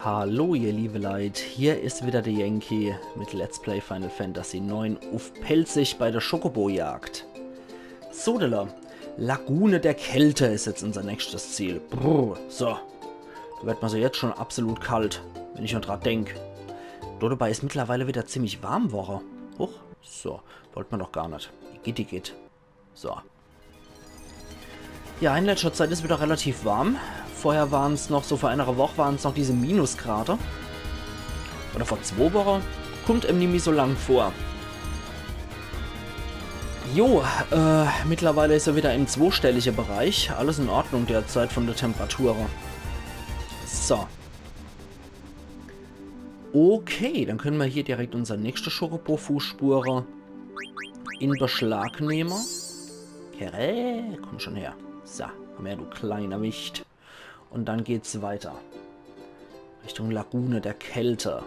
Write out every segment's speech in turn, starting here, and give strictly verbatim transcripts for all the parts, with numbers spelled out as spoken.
Hallo ihr liebe Leit, hier is wieder de Yankee mit Let's Play Final Fantasy neun uff Pälzisch bei der Chocobo-Jagd. Sodele, Lagune der Kälte is jetzt unser nächstes Ziel. Brrr, so. Do werd mer so jetzt schon absolut kalt, wenn ich nur dran denk. Do dabei is mittlerweile wieder ziemlich warm worre. Huch, so, wollt mer doch gar net. Igitt, igitt. So. Ja, in letzter Zeit is wieder relativ warm. Vorher waren's noch, so vor einer Woch waren's noch diese Minusgrade. Oder vor zwo Woche. Kummt em nimmi so lang vor. Jo, äh, mittlerweile is er wieder im zwostellige Bereich. Alles in Ordnung derzeit von der Temperatur. So. Okay, dann könne mer hier direkt unser nächste Chocobo-Fußspure in Beschlag nehme. Herre, komm schon her. So, komm her, du kleiner Wicht. Und dann geht's weiter. Richtung Lagune der Kälte.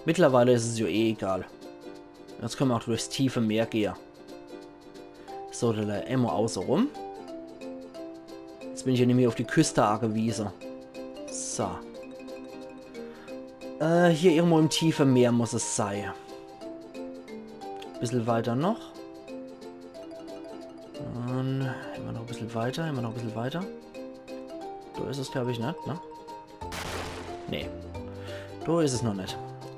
Mittlerweile is es jo eh egal. Jetzt könne mer auch durchs tiefe Meer gehe. So, do emol außerum. Jetzt bin ich jo nimmi uff die Küste agewiese. So. Äh, hier irgendwo im tiefe Meer muss es sei. Bissel weiter noch. Und immer noch e bissel weiter, immer noch e bissel weiter. Do is es, glaub ich, net, ne? Nee. Do is es noch net.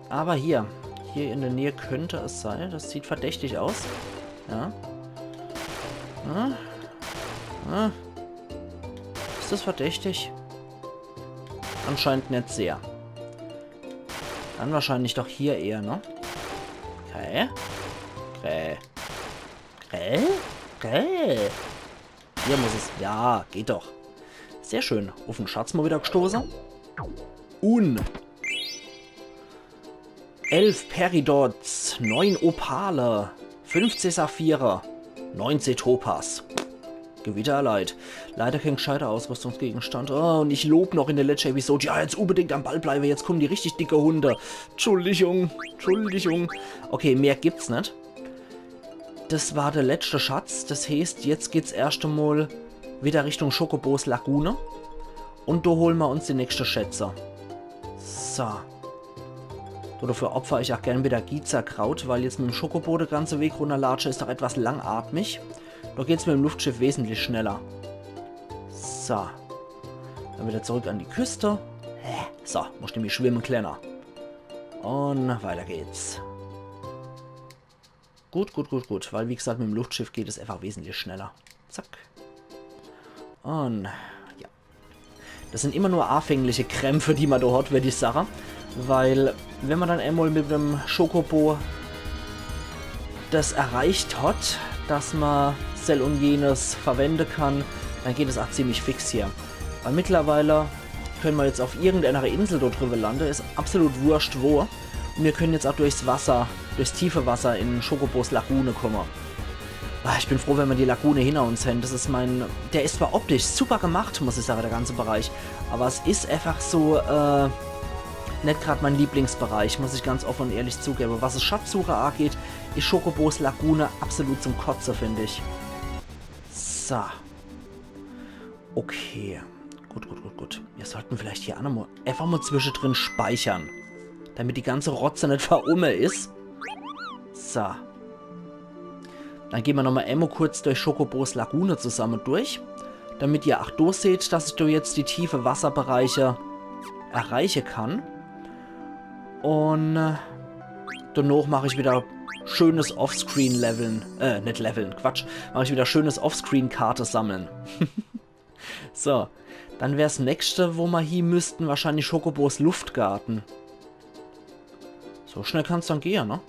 Aber hier. Hier in der Nähe könnte es sei. Das sieht verdächtig aus. Ja. Ja. Ja. Is das verdächtig? Anscheinend net sehr. Dann wahrscheinlich doch hier eher, ne? Okay. Okay. Okay. Okay. Hier muss es. Ja, geht doch. Sehr schön. Uff en Schatz mol wieder gestoße. Un elf Peridots, neun Opale, fünfzeh Saphire, neunzeh Topas. Gewitter erleid. Leider kein gescheiter Ausrüstungsgegenstand. Oh, und ich lob noch in der letschte Episode, ja, jetzt unbedingt am Ball bleibe, jetzt kommen die richtig dicke Hunde. Entschuldigung, Entschuldigung. Okay, mehr gibt's net. Das war der letschte Schatz. Das heeßt, jetzt geht's erscht emol wieder Richtung Chocobos Lagune. Und do hole mer uns die nächschte Schätze. So. So, dafür opfer ich auch gern wieder Giza-Kraut, weil jetzt mit dem Chocobo de ganze Weg runnerlatsche is doch etwas langatmig. Do geht's mit dem Luftschiff wesentlich schneller. So. Dann wieder zurück an die Küste. Hä? So, muss ich nämlich schwimmen, Kleiner. Und weiter geht's. Gut, gut, gut, gut. Weil, wie gesagt, mit dem Luftschiff geht es einfach wesentlich schneller. Zack. Und, ja. Das sind immer nur anfängliche Krämpfe, die man do hat, würd ich sagen. Weil, wenn man dann einmal mit dem Chocobo das erreicht hat, dass man Sel und jenes verwenden kann, dann geht es auch ziemlich fix hier. Weil mittlerweile können wir jetzt auf irgendeiner Insel dort drüber landen, ist absolut wurscht wo. Und wir können jetzt auch durchs Wasser, durchs tiefe Wasser in Chocobos Lagune kommen. Ah, ich bin froh, wenn wir die Lagune hinter uns haben. Das ist mein, der ist zwar optisch super gemacht, muss ich sagen, der ganze Bereich. Aber es ist einfach so, äh, nicht gerade mein Lieblingsbereich, muss ich ganz offen und ehrlich zugeben. Was das Schatzsuche angeht, ist Chocobos Lagune absolut zum Kotze, finde ich. So. Okay. Gut, gut, gut, gut. Wir sollten vielleicht hier auch noch mal, einfach mal zwischendrin speichern. Damit die ganze Rotze nicht verumme ist. So. Dann gehen wir noch mal einmal kurz durch Chocobos Lagune zusammen durch. Damit ihr auch da seht, dass ich da jetzt die tiefe Wasserbereiche erreichen kann. Und, äh, danach mache ich wieder schönes Offscreen-Leveln. Äh, nicht Leveln, Quatsch. Mache ich wieder schönes Offscreen-Karte sammeln. So, dann wär's nächste, wo ma hie müssten, wahrscheinlich Chocobos Luftgarten. So schnell kann's dann gehen, ne?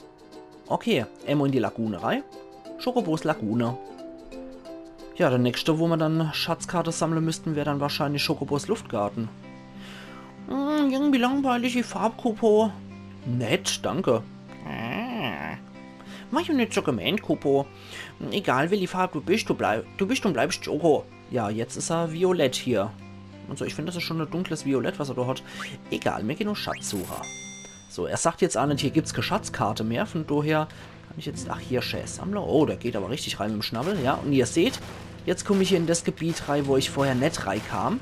Okay, einmal in die Lagune rein. Chocobos Lagune. Ja, der nächste, wo ma dann Schatzkarte sammeln müssten, wär dann wahrscheinlich Chocobos Luftgarten. Hm, irgendwie langweilig die Farb, Kupo. Nett, danke. Äh, war ja nicht so gemeint, Kupo. Egal, welche Farb du bist, du, bleib, du bist und bleibst Choco. Ja, jetzt is er violett hier. Also ich find, das is schon e dunkles Violett, was er da hat. Egal, mir gehen nur Schatzsucher. So, er sagt jetzt auch nicht, hier gibt's keine Schatzkarte mehr. Von daher kann ich jetzt... Ach, hier, Schäsammler. Oh, der geht aber richtig rein mit dem Schnabel. Ja, und ihr seht, jetzt komm ich hier in das Gebiet rein, wo ich vorher nicht rein kam.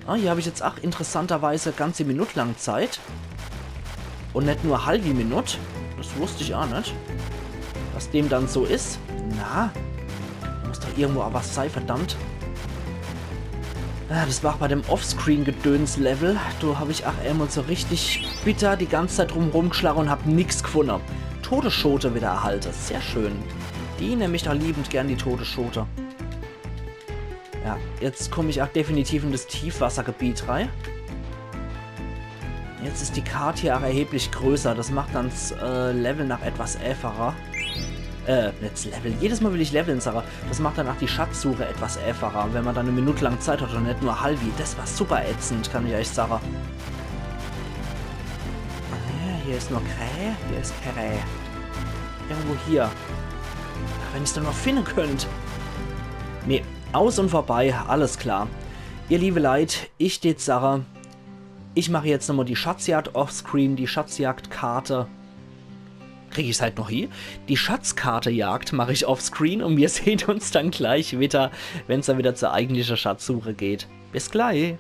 Ah, hier hab ich jetzt ach interessanterweise ganze Minutt lang Zeit. Un net nur halwi Minutt. Das wusst ich ach net, dass dem dann so is. Na, muss doch irgendwo ach was sei, verdammt. Ah, das war ach bei dem Offscreen-Gedöns-Level. Do hab ich ach emol so richtig bitter die ganze Zeit drum rumgeschlage un hab nix gefunne. Todesschote wieder erhalte. Sehr schön. Die nemm ich doch liebend gern, die Todesschote. Ja, jetzt komm ich ach definitiv in das Tiefwassergebiet rei. Jetzt is die Kart hier ach erheblich größer. Das macht dann das äh, Leveln ach etwas äfacher. Äh, net das Leveln. Jedes Mal will ich Leveln sage. Das macht dann ach die Schatzsuche etwas äfacher, wenn man dann e Minutt lang Zeit hat un net nur halwi. Das war super ätzend, kann ich eich sage. Ah, hier is nur Krähe, hier is Krähe. Irgendwo hier. Wenn ich's dann noch finde könnt. Nee, aus un vorbei, alles klar. Ihr liebe Leit, ich tät sage, ich mach jetzt nochmal die Schatzjagd offscreen, die Schatzjagdkarte. Krieg ich's halt noch hie? Die Schatzkartejagd mach ich offscreen un mir sehn uns dann gleich wieder, wenn's dann wieder zur eigentliche Schatzsuche geht. Bis gleich.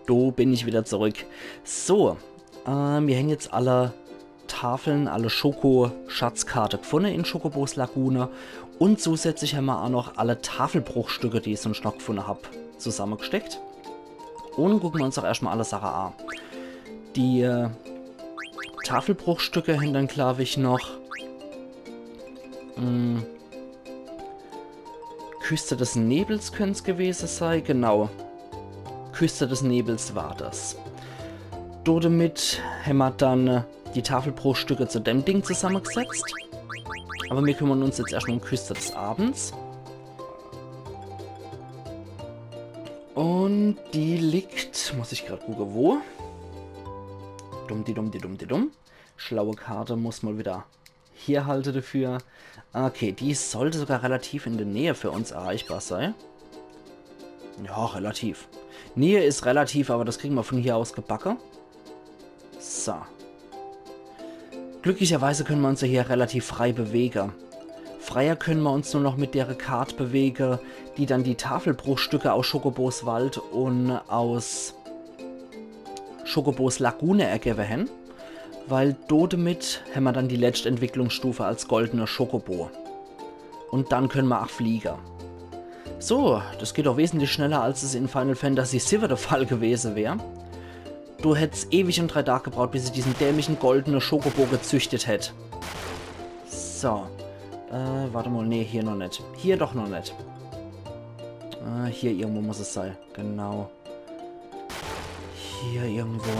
Do bin ich wieder zurück. So, äh, mir hän jetzt alle Tafeln, alle Schoko-Schatzkarte gefunne in Chocobos Lagune. Un zusätzlich hämmer ach noch alle Tafelbruchstücke, die ich sonst noch gefunne hab, zusammegesteckt. Un gucke mer uns doch erscht mal alle Sache a. Die äh, Tafelbruchstücke hän dann, glaub ich, noch. Mh, Küste des Nebels könnt's gewese sei, genau. Küste des Nebels war das. Dodemit hämmer dann äh, die Tafelbruchstücke zu dem Ding zusammegesetzt. Aber mir kümmern uns jetzt erstmal um Küste des Abends. Und die liegt, muss ich grad gucke, wo. Dumm, di dumm, di dumm, di dumm. Schlaue Karte, muss mal wieder hier halte dafür. Okay, die sollte sogar relativ in der Nähe für uns erreichbar sei. Ja, relativ. Nähe is relativ, aber das kriegen wir von hier aus gebacke. So. Glücklicherweise können wir uns ja hier relativ frei bewege. Freier können wir uns nur noch mit dere Kart bewege, die dann die Tafelbruchstücke aus Chocobos Wald und aus Chocobos Lagune ergebe hän, weil dodemit hämmer dann die letscht Entwicklungsstufe als goldene Chocobo. Und dann können mer ach fliege. So, das geht doch wesentlich schneller, als es in Final Fantasy siwwe de Fall gewese wär. Du hättst ewig und drei Tag gebraucht, bis ich diesen dämlichen goldene Chocobo gezüchtet hätt. So. Äh, warte mal, nee, hier noch net. Hier doch noch net. Äh, hier irgendwo muss es sei. Genau. Hier irgendwo.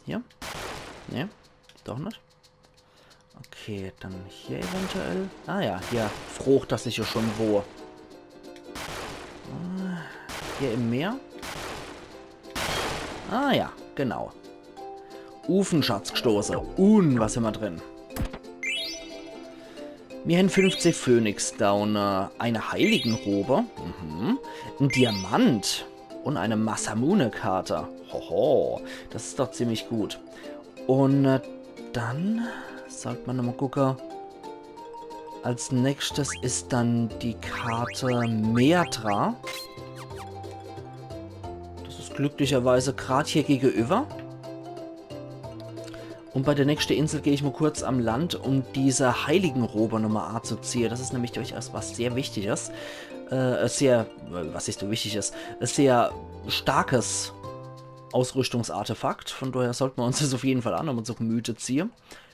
Hier? Nee, doch net. Okay, dann hier eventuell. Ah ja, hier frucht das sich ja schon wo. Ah, hier im Meer. Ah ja, genau. Uff en Schatz gestoße. Un was hämmer drin? Mir hän fünfzig Phönix-Sterne, eine Heiligenrobe, mhm, en Diamant und eine Masamune-Karte. Hoho, das is doch ziemlich gut. Und äh, dann sollt mer nochmal gucke. Als nächstes is dann die Karte Meadra. Das is glücklicherweise grad hier gegenüber. Und bei der nächste Insel geh ich mal kurz am Land, um diese Heiligenrobe nochmal anzuziehe. Das is nämlich durchaus was sehr Wichtiges. Äh, sehr, äh, was is so Wichtiges? Ein sehr starkes Ausrüstungsartefakt. Von daher sollt mer uns das auf jeden Fall ach nochmal zu Gemüte ziehe.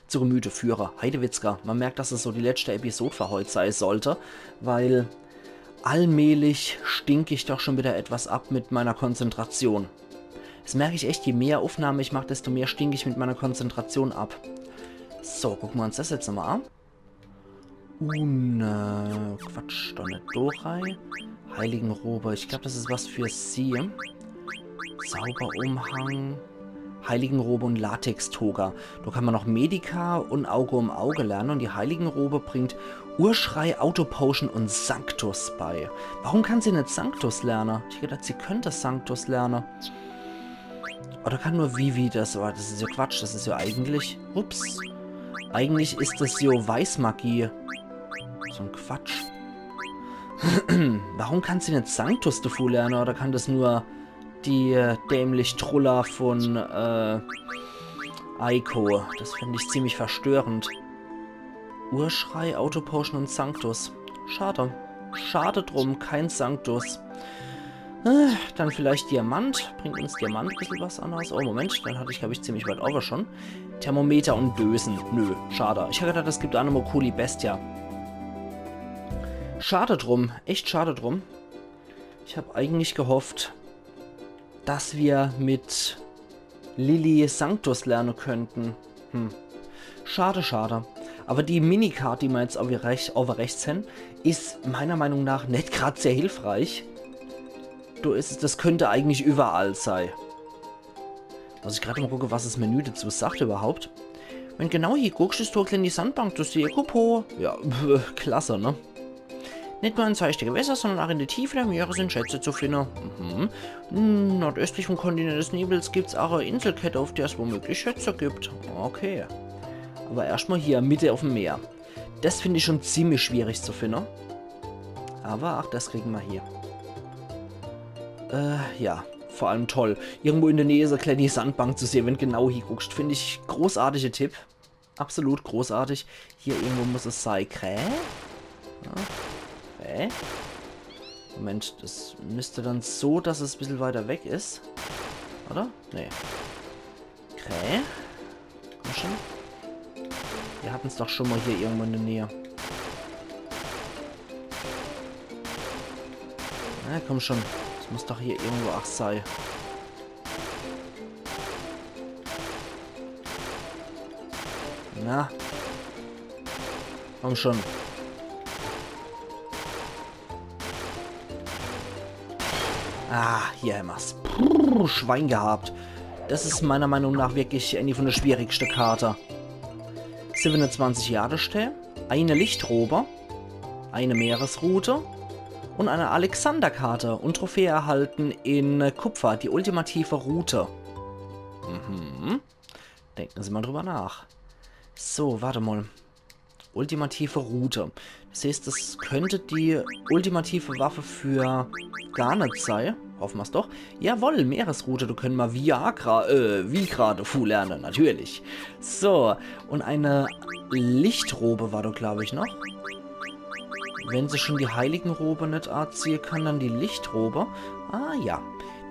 Zu Gemüte führe. Heidewitzka, man merkt, dass es so die letschte Episode für heut sei sollte, weil allmählich stink ich doch schon wieder etwas ab mit meiner Konzentration. Das merk ich echt, je mehr Aufnahme ich mach, desto mehr stink ich mit meiner Konzentration ab. So, gucke mer uns das jetzt nochmal an. Un, äh, Quatsch, doch net do rei. Heiligenrobe, ich glaub, das is was für sie. Zauberumhang, Heiligenrobe und Latextoga. Do kann mer noch Medica und Auge um Auge lerne. Und die Heiligenrobe bringt Urschrei, Autopotion und Sanctus bei. Warum kann sie net Sanctus lerne? Ich hätt gedacht, sie könnt Sanctus lerne. Oder kann nur Vivi das? Aber das is ja Quatsch, das is ja eigentlich... Ups. Eigentlich is das ja Weißmagie. So en Quatsch. Warum kann sie net Sanctus defu lerne? Oder kann das nur die, äh, dämlich Truller von, äh, Eiko. Das find ich ziemlich verstörend. Urschrei, Autopotion und Sanctus. Schade. Schade drum, kein Sanctus. Äh, dann vielleicht Diamant. Bringt uns Diamant e bissel was anneres? Oh, Moment, den hatt ich, glaub ich, ziemlich weit owwe schon. Thermometer und Dösen. Nö, schade. Ich hab gedacht, es gibt aa nochmo cooli Bestia. Schade drum, echt schade drum. Ich hab eigentlich gehofft, dass wir mit Lili Sanctus lerne könnten. Hm. Schade, schade. Awwer die Minikarte, die mer jetzt owwe rech-, owwe rechts hän, is meiner Meinung nach net grad sehr hilfreich. Du, es, das könnt eigentlich üwwerall sei. Muss ich grad mol gucke, was das Menü dazu sagt üwwerhaupt. Wenn genau hie guckscht, is do e klääni Sandbank zu sehe. Kupo. Ja, pf, klasse, ne? Net nur in seichte Gewässer, sondern aa in de Tiefe der Meere sin Schätze zu finne. Mhm. Hm, nordöstlich vom Kontinent des Nebels gibt's aa e Inselkette, uff der es womöglich Schätze gibt. Okay. Awwer erscht mol hier, Mitte uff'm Meer. Das find ich schon ziemlich schwierig zu finne. Awwer ach, das kriegen mer hie. Äh, ja. Vor allem toll. Irgendwo in de Näh so e klääni Sandbank zu sehe, wenn genau hie guckscht. Find ich großartige Tipp. Absolut großartig. Hier irgendwo muss es sei. Krä? Ja. Krä? Moment, das müsst dann so, dass es e bissel weiter weg is. Oder? Nee. Krä? Komm schon. Wir hatten's doch schon mol hier irgendwo in de Näh. Na, komm schon. Das muss doch hier irgendwo ach sei. Na. Komm schon. Ah, hier hämmer's. Prrr, Schwein gehabt. Das is meiner Meinung nach wirklich ääni von de schwierigste Karte. Siwwenunzwanzig Jadestää, eine Lichtrobe, eine Meeresrute und eine Alexanderkarte und Trophäe erhalten in Kupfer, die ultimative Route. Mhm. Denken Sie mal drüber nach. So, warte mal. Ultimative Route. Das heißt, das könnte die ultimative Waffe für Garnet sei. Hoffen mer's doch. Jawoll, Meeresroute, do könne mer Viagra, äh, Vigra dazu lerne, natürlich. So, und eine Lichtrobe war do, glaub ich, noch. Wenn se schon die Heiligenrobe net anziehe kann, dann die Lichtrobe. Ah ja,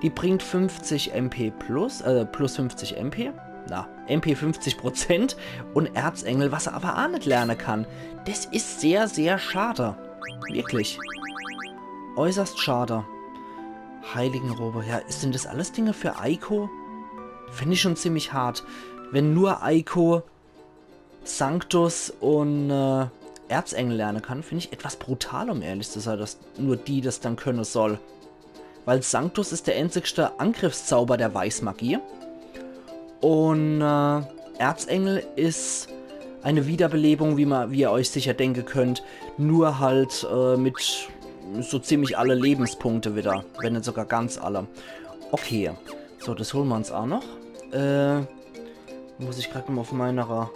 die bringt fünfzig M P plus, äh, plus fünfzig M P. Na, M P fünfzig Prozent und Erzengel, was er aber aa net lerne kann. Das is sehr, sehr schade. Wirklich. Äußerst schade. Heiligenrobe. Ja, sind das alles Dinge für Eiko? Find ich schon ziemlich hart. Wenn nur Eiko Sanctus und, äh, Erzengel lerne kann, find ich etwas brutal, um ehrlich zu sein, dass nur die das dann könne soll. Weil Sanctus is der einzigste Angriffszauber der Weißmagie. Und, äh, Erzengel is eine Wiederbelebung, wie ma, wie ihr euch sicher denke könnt, nur halt, äh, mit so ziemlich alle Lebenspunkte wieder, wenn net sogar ganz alle. Okay, so, das hole ma uns aa noch. Äh, Muss ich grad nochmal auf meiner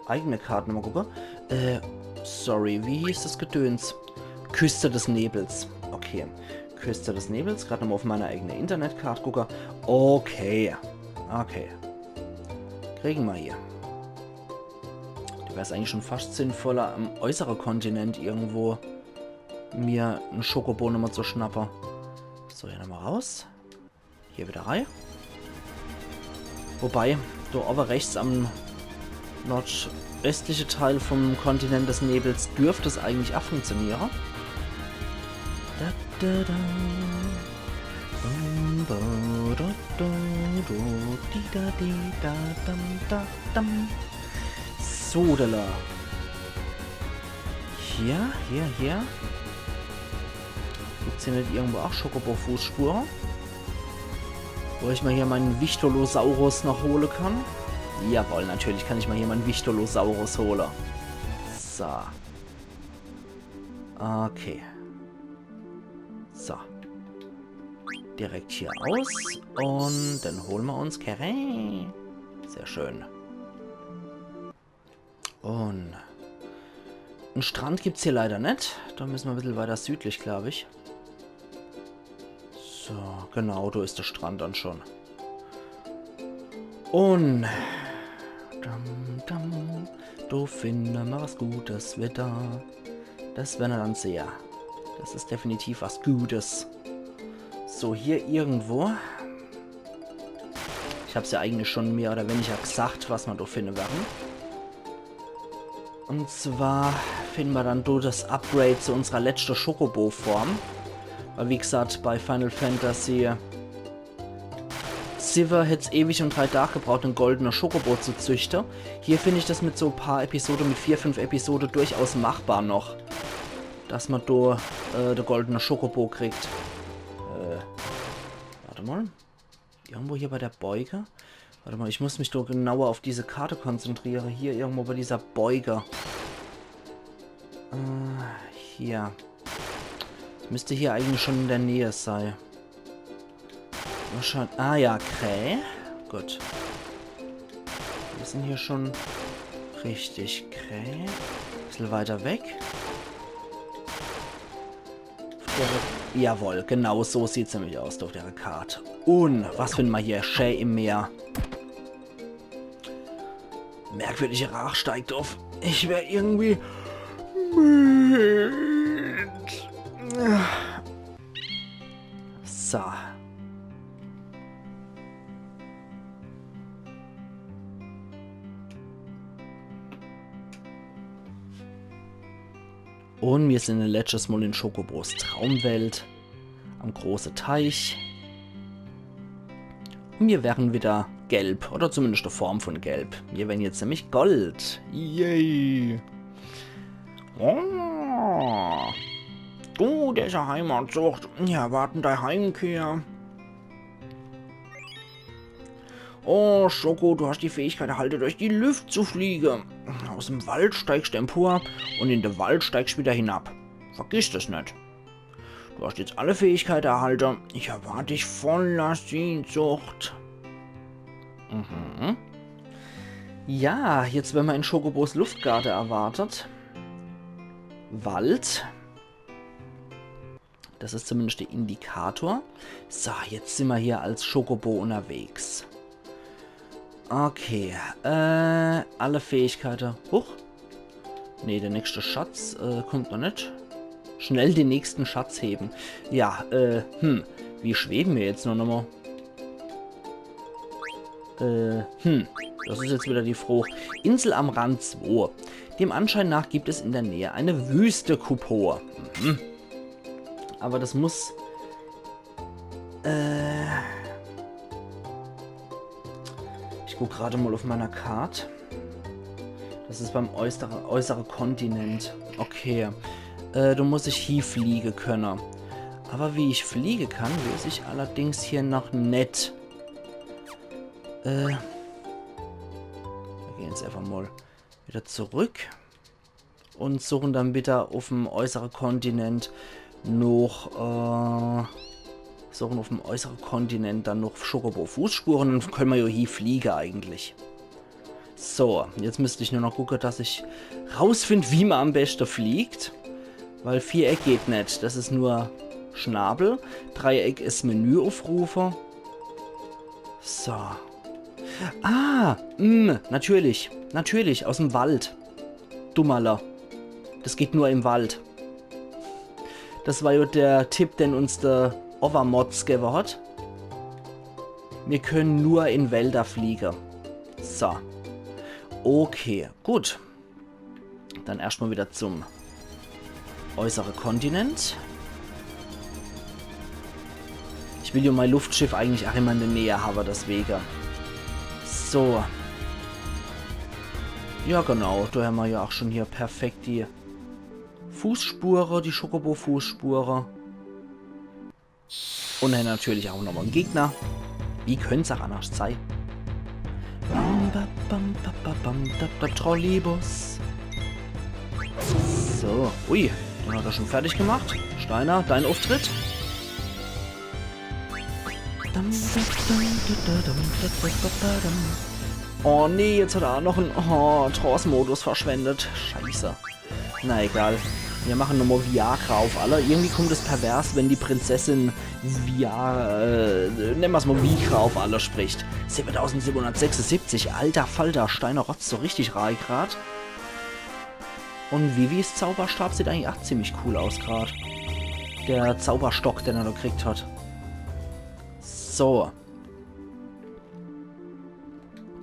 eigene Karte nochmal gucke. Äh, sorry, wie hieß das Gedöns? Küste des Nebels. Okay. Küste des Nebels, grad nochmal auf meiner eigene Internetkarte gucke. Okay. Okay. Kriegen ma hier. Do wär's eigentlich schon fast sinnvoller, am äußere Kontinent irgendwo mir en Chocobo nochmal zu schnappe. So, hier nochmal raus. Hier wieder rei. Wobei, do owwe rechts am nordöstliche Teil vom Kontinent des Nebels dürft es eigentlich aa funktioniere. Da, da, da. Bum, ba, da, da, do, di, da, di, da, dam, da, dam. Sodala. Hier, hier, hier. Gibt's hier net irgendwo aa Chocobo-Fußspure? Wo ich ma hier meinen Wichtolosaurus noch hole kann? Jawohl, natürlich kann ich ma hier meinen Wichtolosaurus hole. So. Okay. So. Direkt hier aus. Und dann hole ma uns Kerä. Sehr schön. Und en Strand gibt's hier leider net. Do müsse ma e bissel weiter südlich, glaub ich. So, genau, do is de Strand dann schon. Un dam, dam, do finne ma was Gutes widder. Das wern ma dann sehe. Das is definitiv was Gutes. So, hier irgendwo. Ich hab's ja eigentlich schon mehr oder weniger gesagt, was ma do finne werre. Un zwar finne ma dann do das Upgrade zu unserer letzte Chocobo-Form. Weil wie gesagt, bei Final Fantasy siwwe hätt's ewig un drei Tag gebraucht, en goldene Chocobo zu züchte. Hier find ich das mit so paar Episode, mit vier, fünf Episode durchaus machbar noch. Dass ma do äh, de goldene Chocobo kriegt. Äh, warte mal. Irgendwo hier bei der Beuge? Warte mal, ich muss mich doch genauer auf diese Karte konzentriere. Hier irgendwo bei dieser Beuge. Äh, hier. Das müsste hier eigentlich schon in der Nähe sei. Wahrscheinlich. Ah ja, Krähe. Gut. Wir sind hier schon richtig Krähe. Bissel weiter weg. Jawohl, genau so sieht's nämlich aus auf der Karte. Un was finne ma hier? Schä im Meer. Merkwürdige Rach steigt auf. Ich wär irgendwie müd. So. Un mir sind e letschtes Mol in Chocobos Traumwelt. Am große Teich. Un mir werre wieder gelb. Oder zumindest e Form von gelb. Mir werre jetzt nämlich Gold. Yay. Oh. Du, diese Heimatsucht. Ja, warten dei Heimkehr. Oh, Schoko, du hast die Fähigkeit erhalte, durch die Lüft zu fliege. Aus em Wald steigst du empor un in de Wald steigst wieder hinab. Vergiss das net. Du hast jetzt alle Fähigkeite erhalte. Ich erwart dich voller Sehnsucht. Mhm. Ja, jetzt, wenn ma in Chocobos Luftgarde erwartet. Wald. Das is zumindest de Indikator. So, jetzt sin ma hier als Chocobo unterwegs. Okay, äh, alle Fähigkeite. Huch. Nee, der nächste Schatz äh, kommt noch net. Schnell den nächsten Schatz heben. Ja, äh, hm. Wie schweben mir jetzt noch nochmal? Äh, hm. Das is jetzt wieder die Froch. Insel am Rand zwei. Dem Anschein nach gibt es in der Nähe eine Wüste, Kupo. Mhm. Aber das muss Äh, ich guck grad mal auf meiner Kart. Das is beim äußere, äußere Kontinent. Okay. Äh, do muss ich hie fliege könne. Aber wie ich fliege kann, weeß ich allerdings hier noch net. Äh, mir gehen jetzt einfach mal wieder zurück. Und suchen dann wieder auf'm äußere Kontinent noch, äh, suchen auf'm äußere Kontinent dann noch Chocobo-Fußspuren. Dann könne ma ja hie fliege eigentlich. So, jetzt müsst ich nur noch gucke, dass ich rausfind, wie ma am beste fliegt. Weil Viereck geht net. Das is nur Schnabel. Dreieck is Menü aufrufe. So. Ah, mm, natürlich. Natürlich, aus dem Wald. Dummerler. Das geht nur im Wald. Das war ja der Tipp, den uns der Overmotz gewwe hat. Wir können nur in Wälder fliege. So. Okay, gut. Dann erscht mal wieder zum äußere Kontinent. Ich will ja mein Luftschiff eigentlich auch immer in der Nähe haben, deswegen. So. Ja, genau. Da haben wir ja auch schon hier perfekt die Fußspure, die Chocobo-Fußspure. Und dann natürlich auch nochmal ein Gegner. Wie könnt's auch anders sein? Bam, ba, bam, ba, ba, bam, da, da, Trolleybus. So, ui, den hat er schon fertig gemacht. Steiner, dein Auftritt. Dam, da, dam, da, da, dam, da, da, da, da, dam. Oh nee, jetzt hat er auch noch einen, oh, Trance-Modus verschwendet. Scheiße. Na egal. Wir machen nochmal Viagra auf alle. Irgendwie kommt es pervers, wenn die Prinzessin Via-, äh, nennen wir's mal Viagra auf alle spricht. Siebentausendsiebenhundertsechsundsiebzig, alter Falter, Steiner Rotz, so richtig rei grad. Und Vivis Zauberstab sieht eigentlich auch ziemlich cool aus grad. Der Zauberstock, den er da gekriegt hat. So.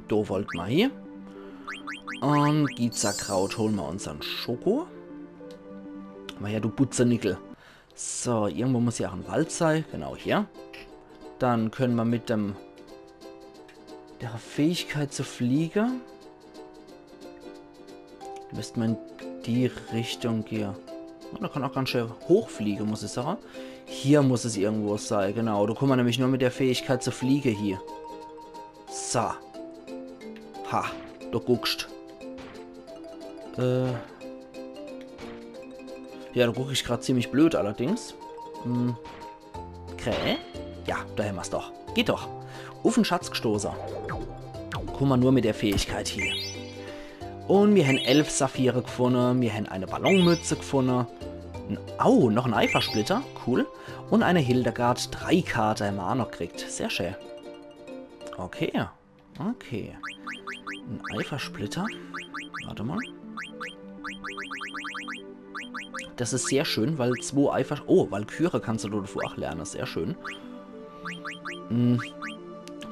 Do wollt ma hie. Und Gizakraut holen ma uns an Schoko. Komm her, du Butzenickel. So, irgendwo muss ja auch ein Wald sei. Genau hier. Dann können ma mit dem, der Fähigkeit zu fliegen, müsst ma in die Richtung gehen. Oh, da kann auch ganz schön hochfliegen, muss ich sagen. Hier muss es irgendwo sei, genau. Da kommen ma nämlich nur mit der Fähigkeit zu fliegen hier. So. Ha, du guckst. Äh. Ja, da guck ich grad ziemlich blöd allerdings. Hm. Okay. Ja, da hämmer's doch. Geht doch. Uff en Schatz gestoße. Kummer nur mit der Fähigkeit hier. Und mir hän elf Saphire gefunne, mir hän eine Ballonmütze gefunne. N-, au, noch en Eifersplitter. Cool. Und eine Hildegard drei Karte hämmer auch noch gekriegt. Sehr schön. Okay. Okay. En Eifersplitter. Warte mal. Das is sehr schön, weil zwo Eifer-, oh, Walküre kannst du dafür auch lernen. Sehr schön. Hm.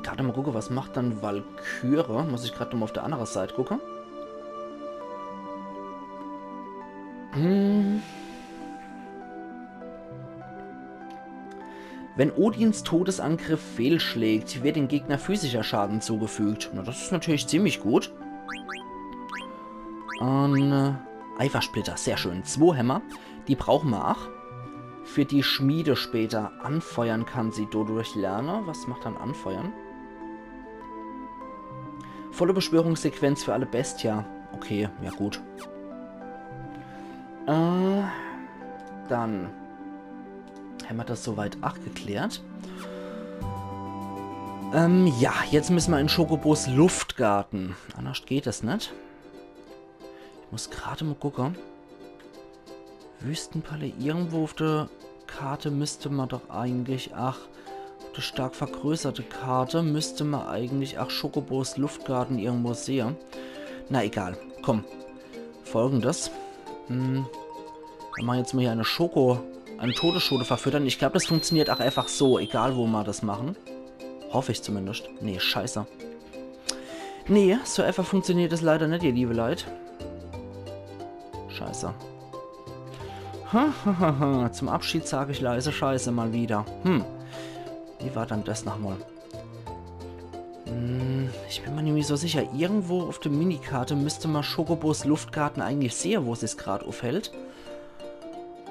Grad mal gucke, was macht dann Walküre? Muss ich grad mal auf der anderen Seite gucke. Hm. Wenn Odins Todesangriff fehlschlägt, wird dem Gegner physischer Schaden zugefügt. Na, das is natürlich ziemlich gut. Und, äh, Eifersplitter, sehr schön. Zwo hämmer, die brauchen ma auch. Für die Schmiede später. Anfeuern kann sie dodurch lernen. Was macht dann Anfeuern? Volle Beschwörungssequenz für alle Bestia. Okay, ja gut. Äh, dann hämmer das soweit auch geklärt. Ähm, ja, jetzt müssen ma in Schokobos Luftgarten. Anders geht es net. Ich muss grad mal gucken. Wüstenpalais, irgendwo auf der Karte müsste ma doch eigentlich, ach, auf der stark vergrößerte Karte müsste ma eigentlich, ach, Schokobos Luftgarten irgendwo sehe. Na egal, komm. Folgendes. Hm. Wir machen jetzt mal hier eine Schoko, eine Todesschote verfüttern. Ich glaub, das funktioniert auch einfach so, egal wo ma das machen. Hoff ich zumindest. Nee, scheiße. Nee, so einfach funktioniert es leider net, ihr liebe Leit. Scheiße. Ha, ha, ha, ha. Zum Abschied sag ich leise Scheiße mal wieder. Hm. Wie war dann das nochmal? Hm, ich bin mir nimmi so sicher. Irgendwo auf der Minikarte müsste ma Schokobos Luftgarten eigentlich sehe, wo sich's grad aufhält.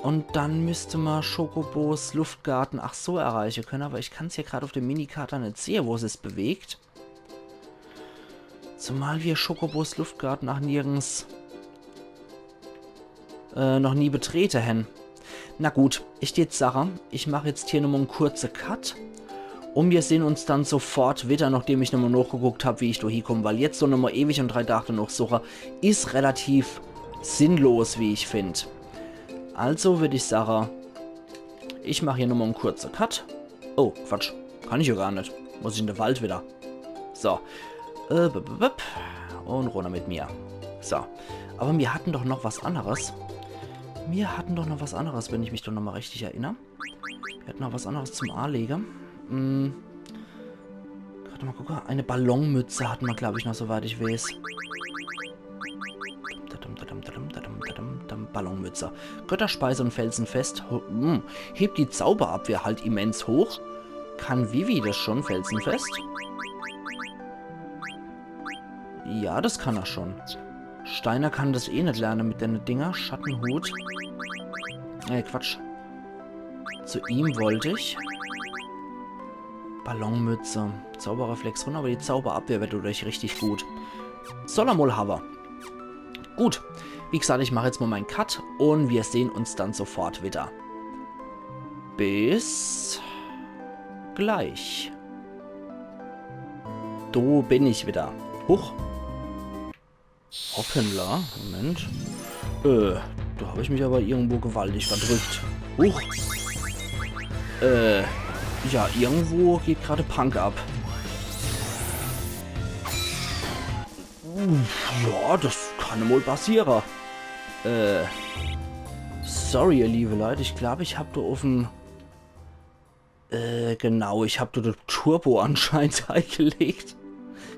Und dann müsste ma Schokobos Luftgarten ach so erreiche können, aber ich kann's hier grad auf der Minikarte net sehe, wo sich's bewegt. Zumal wir Schokobos Luftgarten ach nirgends, äh, noch nie betrete hän. Na gut, ich tät sache, ich mach jetzt hier nochmal en kurze Cut. Und wir sehen uns dann sofort wieder, nachdem ich nochmal nachgeguckt hab, wie ich do hiekomm, weil jetzt so nochmal ewig und drei Tage noch suche, is relativ sinnlos, wie ich find. Also würd ich sache, ich mach hier nochmal en kurze Cut. Oh, Quatsch. Kann ich ja gar net. Muss ich in de Wald wieder. So. Äh, bip, bip, bip. Und runter mit mir. So. Aber mir hatten doch noch was anderes. Mir hatten doch noch was anderes, wenn ich mich doch nochmal richtig erinner. Mir hatten noch was anderes zum Anlege. Hm. Grad mal gucke. Eine Ballonmütze hatten ma, glaub ich, noch, soweit ich weiß. Dadum, dadum, dadum, dadum, dadum, dadum, Ballonmütze. Götterspeise und Felsenfest. Ho-, hm. Hebt die Zauberabwehr halt immens hoch. Kann Vivi das schon, Felsenfest? Ja, das kann er schon. Steiner kann das eh net lernen mit den Dinger. Schattenhut. Äh, Quatsch. Zu ihm wollt ich. Ballonmütze. Zauberreflex runter, aber die Zauberabwehr wird dadurch richtig gut. Soll er mal haben. Gut. Wie gesagt, ich mach jetzt mal mein Cut und wir sehen uns dann sofort wieder. Bis gleich. Do bin ich wieder. Huch. Hoppla, Moment. Äh, Da hab ich mich aber irgendwo gewaltig verdrückt. Huch. Äh, ja, irgendwo geht gerade Punk ab. Uff, ja, das kann wohl passieren. Äh, sorry, ihr liebe Leute, ich glaube, ich hab da auf dem Äh, genau, ich hab do de Turbo anscheinend eingelegt.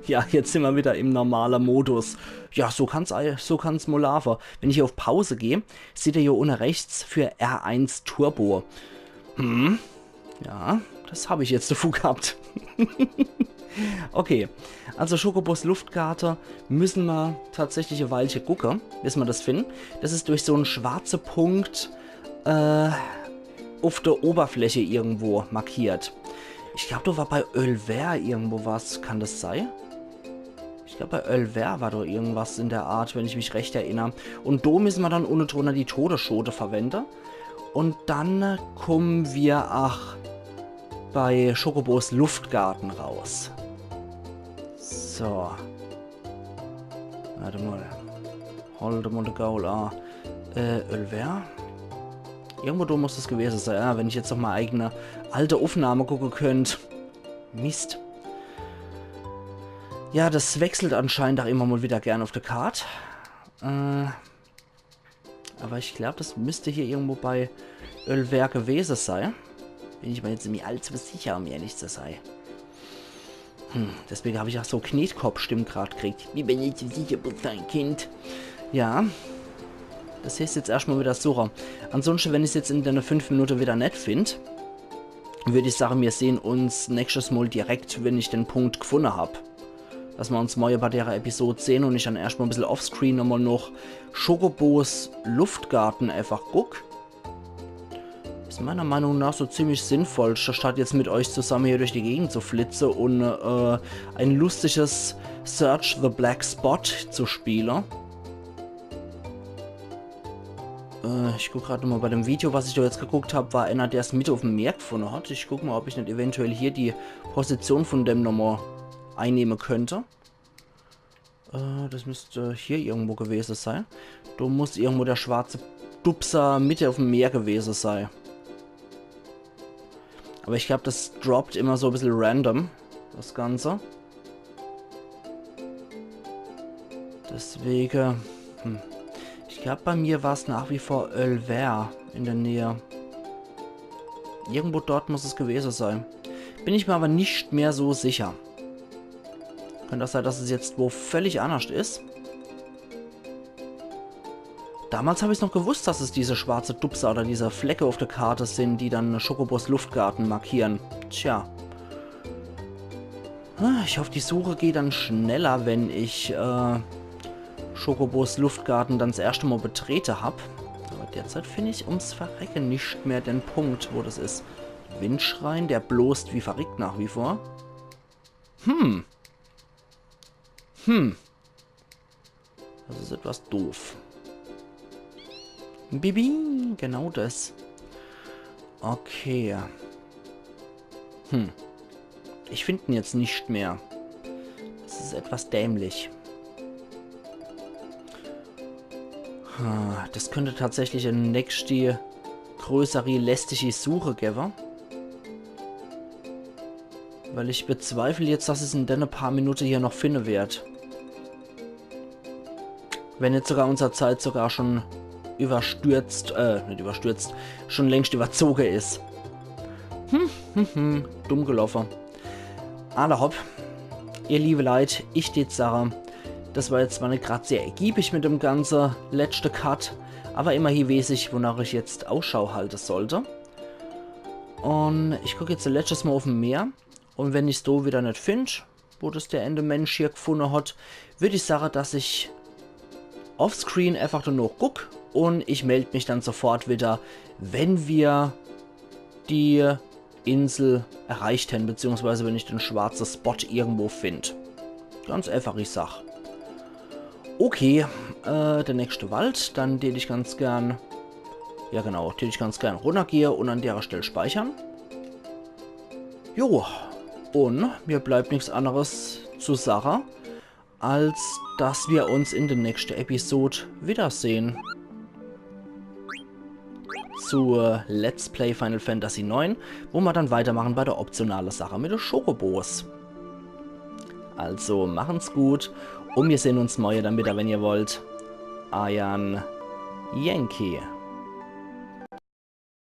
Ja, jetzt sind wir wieder im normalen Modus. Ja, so kann's, ei- so kann's mal laufen. Wenn ich hier auf Pause gehe, seht ihr hier unten rechts für R eins Turbo. Hm, ja, das hab ich jetzt davon gehabt. Okay, also Schokobos Luftgarten müssen wir tatsächlich eine Weilche gucken, bis wir das finden. Das ist durch so einen schwarzen Punkt äh, auf der Oberfläche irgendwo markiert. Ich glaube, da war bei Ölver irgendwo was. Kann das sein? Ich glaube, bei Ölver war da irgendwas in der Art, wenn ich mich recht erinnere. Und da müssen wir dann unten drunter die Todesschote verwenden. Und dann äh, kommen wir auch bei Schokobos Luftgarten raus. So. Warte mal. Halt mal de Gaul an. Äh, Ölver? Irgendwo da muss das gewesen sein. Ja, wenn ich jetzt noch mal eigene alte Aufnahme gucken könnt. Mist. Ja, das wechselt anscheinend auch immer mal wieder gern auf der Karte. Äh, aber ich glaube, das müsste hier irgendwo bei Ölver gewesen sein. Bin ich mir jetzt nicht allzu sicher, um ehrlich zu sein. Hm, deswegen habe ich auch so Knetkoppstimme gerade gekriegt. Wie wenn ich sicher sein Kind. Ja. Das heißt jetzt erstmal wieder suchen. Ansonsten, wenn ich es jetzt in den fünf Minuten wieder nicht finde, würde ich sagen, wir sehen uns nächstes Mal direkt, wenn ich den Punkt gefunden habe. Dass wir uns morgen bei der Episode sehen und ich dann erstmal ein bisschen offscreen nochmal noch Schokobos Luftgarten einfach guck. Ist meiner Meinung nach so ziemlich sinnvoll, statt jetzt mit euch zusammen hier durch die Gegend zu flitzen und äh, ein lustiges Search the Black Spot zu spielen. Äh, ich guck gerade mal bei dem Video, was ich da jetzt geguckt habe, war einer, der es mit auf dem Meer gefunden hat. Ich guck mal, ob ich nicht eventuell hier die Position von dem nochmal einnehmen könnte. Äh, das müsste hier irgendwo gewesen sein. Da muss irgendwo der schwarze Dubser Mitte auf dem Meer gewesen sein. Aber ich glaube, das droppt immer so ein bisschen random, das Ganze. Deswegen, hm. Ich glaube, bei mir war es nach wie vor Ölver in der Nähe. Irgendwo dort muss es gewesen sein. Bin ich mir aber nicht mehr so sicher. Könnte auch sein, dass es jetzt wo völlig anders ist. Damals habe ich noch gewusst, dass es diese schwarze Dubser oder diese Flecke auf der Karte sind, die dann Schokobos Luftgarten markieren. Tja. Ah, ich hoffe, die Suche geht dann schneller, wenn ich äh, Schokobos Luftgarten dann das erste Mal betreten habe. Aber derzeit finde ich ums Verrecken nicht mehr den Punkt, wo das ist. Windschrein, der blost wie verrickt nach wie vor. Hm. Hm. Das ist etwas doof. Bibi, genau das. Okay. Hm. Ich finde ihn jetzt nicht mehr. Das ist etwas dämlich. Ha, das könnte tatsächlich eine nächste größere lästige Suche geben. Weil ich bezweifle jetzt, dass ich es in den paar Minuten hier noch finden werde. Wenn jetzt sogar unsere Zeit sogar schon überstürzt, äh, nicht überstürzt, schon längst überzogen ist. Hm, hm, hm, dumm gelaufen. Alla hopp. Ihr liebe Leute, ich tät sagen, das war jetzt zwar nicht gerade sehr ergiebig mit dem ganzen letzten Cut, aber immerhin weiß ich, wonach ich jetzt Ausschau halten sollte. Und ich gucke jetzt letztes Mal auf dem Meer. Und wenn ich's do wieder net find, wo das der ene Mensch hier gefunde hat, würd ich sage, dass ich offscreen einfach nur noch guck und ich meld mich dann sofort wieder, wenn wir die Insel erreicht hen, beziehungsweise wenn ich den schwarze Spot irgendwo find. Ganz einfach die Sach. Okay, äh, der nächste Wald, dann tät ich ganz gern, ja genau, tät ich ganz gern runnergehe und an derer Stell speichern. Jo, und mir bleibt nix anderes zu sage, als dass wir uns in der nächste Episode wiedersehen. zu Let's Play Final Fantasy neun, wo ma dann weitermache bei der optionale Sache mit de Chocobos. Also machen's gut und mir sehn uns morje dann widder, wenn ihr wollt. Eiern Yankee.